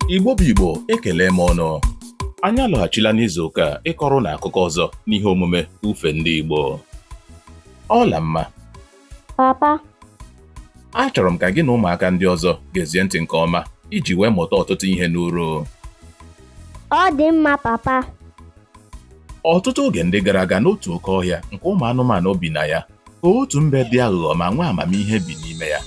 Igbo bụ Igbo, ekele m ụnụ. Anyị alọghachila n'izu ụka a ịkọrọ ụnụ akụkọ ọzọ n'ihe omume Ufe Ndị Igbo. Ọlamma. Papa. Achọrọ m ka gị na ụmụaka ndị ọzọ gezie ntị nke ọma iji wee mụta ọtụtụ ihe n'uru. Ọ dị mma, papa. Ọtụtụ oge ndị gara aga, n'otu oke ọhịa nke ụmụ anụmanụ bi na ya, ka otu mbe dị aghụghọ ma nwee amamihe bi n'ime ya.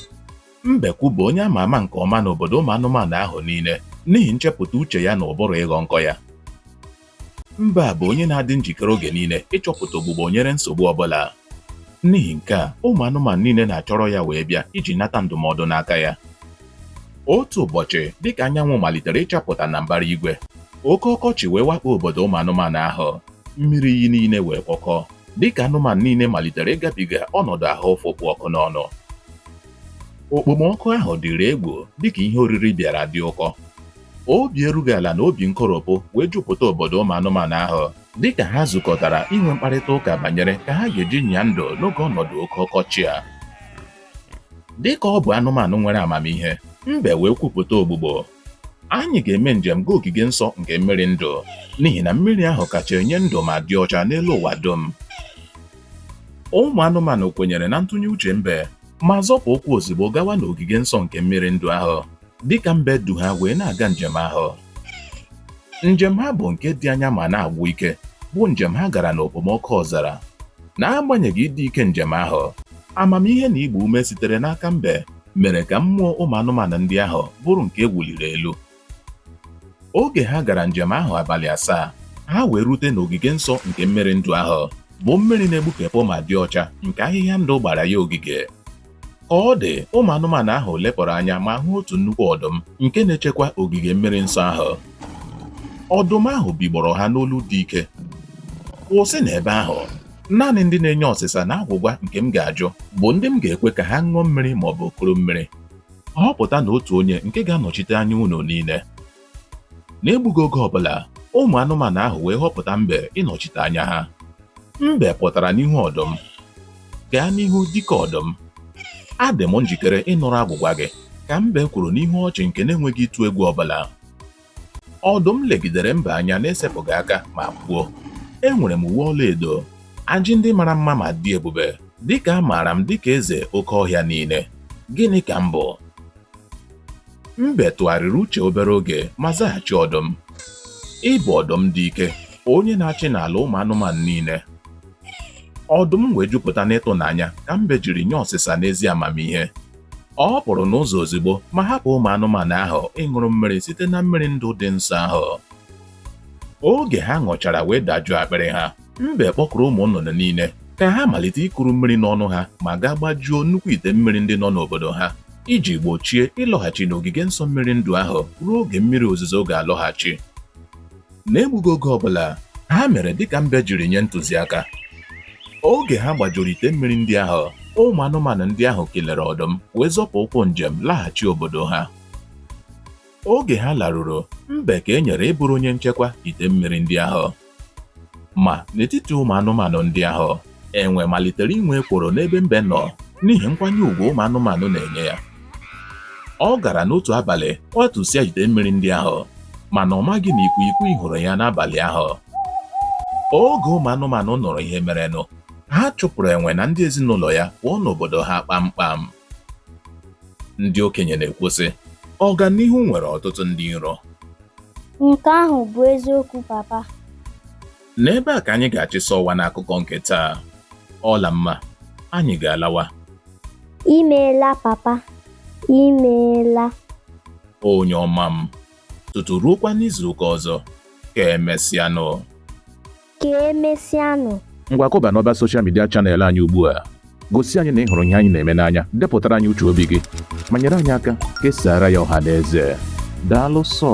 Mbekwu bụ onye ama ama nke ọma n'obodo ụmụ anụmanụ ahụ niile n'ihi nchepụta uche ya na ụbụrụ ịghọ nkọ ya. Mbe a bụ onye na-adị njikere oge niile ịchọpụta ogbugbo nyere nsogbu ọbụla. N'ihi nke a, ụmụ anụmanụ niile na-achọrọ ya wee bịa iji nata ndụmọdụ n'aka ya. Otu ụbọchị, dịka anyanwụ malitere ịchapụta na mbara igwe, oke ọkọchị wee wakpo obodo ụmụ anụmanụ ahụ. Mmiri iyi niile wee kpọkọọ, dịka anụmanụ niile malitere ịgabiga ọnọdụ ahụ ụfụ kpụ ọkụ n'ọnụ. Okpomọkụ ahụ dịrị egwu dịka ihe oriri bịara dị ụkọ. Obi erughị ala na obi nkoropụ wee jupụta obodo ụmụ anụmanụ ahụ dịka ha zukọtara inwe mkparịta ụka banyere ka ha ga-eji nyaa ndụ n'oge ọnọdụ oke ọkọchị a. Dịka ọ bụ anụmanụ nwere amamihe, mbe wee kwupụta ogbugbo. Anyị ga-eme njem gaa ogige nsọ nke mmiri ndụ n'ihi na mmiri ahụ kacha enye ndụ ma dị ọcha n'elu ụwa dum. Ụmụ anụmanụ kwenyere na ntụnye uche mbe ma zọpụ ụkwụ ozugbo gawa n'ogige nsọ nke mmiri ndụ ahụ dịka mbe du ha wee na-aga njem ahụ. Njem ha bụ nke dị anya ma na-agwụ ike, bụ njem ha gara n'okpomọkụ ọzara. N'agbanyeghị ịdị ike njem ahụ, amamihe na ịgba ume sitere n'aka mbe mere ka mmụọ ụmụ anụmanụ ndị ahụ bụrụ nke e wuliri elu. Oge ha gara njem ahụ abalị 7, ha wee rute n'ogige nsọ nke mmiri ndụ ahụ, bụ mmiri na-egbukepụ ma dị ọcha nke ahịhịa ndụ gbara ya ogige. Ka ọ dị, ụmụ anụmanụ ahụ lepụrụ anya ma hụ otu nnukwu ọdụm nke na-echekwa ogige mmiri nsọ ahụ. Ọdụm ahụ bigbọrọ ha n'olu dị ike. Kwụsị n'ebe ahụ! Naanị ndị na-enye ọsịsa na agwụgwa nke m ga-ajụ bụ ndị m ga-ekwe ka ha ṅụọ mmiri ma ọ bụ kuru mmiri. Họpụtanụ otu onye nke ga-anọchite anya unu niile. N'egbughị oge ọbụla, ụmụ anụmanụ ahụ wee họpụta mbe ịnọchite anya ha. Mbe pụtara n'ihu ọdụm. Gaa n'ihu, dike ọdụm. Adị m njikere ịnụrụ agwụgwa gị, ka mbe kwuru n'ihu ọchị nke na-enweghị ịtụ egwu ọbụla. Ọdụm legidere mbe anya na-esepụghị aka ma kwuo, Enwere m uwe ọlaedo, ajị ndị mara mma ma dị ebube, dịka a maara m dịka eze oke ọhịa niile. Gịnị ka m bụ? Mbe tụgharịrị uche obere oge ma zaghachi ọdụm, Ị bụ ọdụm dị ike, onye na-achị n'ala ụmụ anụmanụ niile. Ọdụm wee jupụta n'ịtụnanya ka mbe jiri nye ọsịsa n'ezi amamihe. Ọ pụrụ n'ụzọ ozugbo ma hapụ ụmụ anụmanụ ahụ ịṅụrụ mmiri site na mmiri ndụ dị nsọ ahụ. Oge ha ṅụchara wee dajụọ akpịrị ha, mbe kpọkuru ụmụ nnụnụ niile ka ha malite ikuru mmiri n'ọnụ ha ma gaa gbajuo nnukwu ite mmiri ndị nọ n'obodo ha iji gbochie ịlọghachi n'ogige nsọ mmiri ndụ ahụ ruo oge mmiri ozuzo ga-alọghachi. N'egbughị oge ọbụla, ha mere dịka mbe jiri nye ntụziaka. Oge ha gbajuru ite mmiri ndị ahụ, ụmụ anụmanụ ndị ahụ kelere ọdụm wee zọpụ ụkwụ njem laghachi obodo ha. Oge ha laruru, mbe ka e nyere ịbụrụ onye nchekwa ite mmiri ndị ahụ. Ma n'etiti ụmụ anụmanụ ndị ahụ, enwe malitere inwe ekworo n'ebe mbe nọ n'ihi nkwanye ugwu ụmụ anụmanụ na-enye ya. Ọ gara n'otu abalị kwatusịa ite mmiri ndị ahụ, mana ọ maghị na ikwiikwii hụrụ ya n'abalị ahụ. Oge ụmụ anụmanụ nụrụ ihe merenụ, ha chụpụrụ enwe na ndị ezinụlọ ya pụọ n'obodo ha kpamkpam. Ndị okenye na-ekwu sị, ọganihu nwere ọtụtụ ndị iro. Nke ahụ bụ eziokwu, papa. N'ebe a ka anyị ga-achịsa ọwa n'akụkọ nke taa. Ọlamma, anyị ga-alawa. Imeela, papa. Imeela. Onye ọma m. Tutu ruokwa n'izu ụka ọzọ. Ka emesịanụ. Ka emesịanụ. Ngwa, kụba n'ọba social media channel anyị ugbu a. Gosi anyị na ị hụrụ ihe anyị na-eme n'anya, depụtara anyị uche obi gị, ma nyere anyị aka kesaara ya ọha na eze. Daalụ sọ.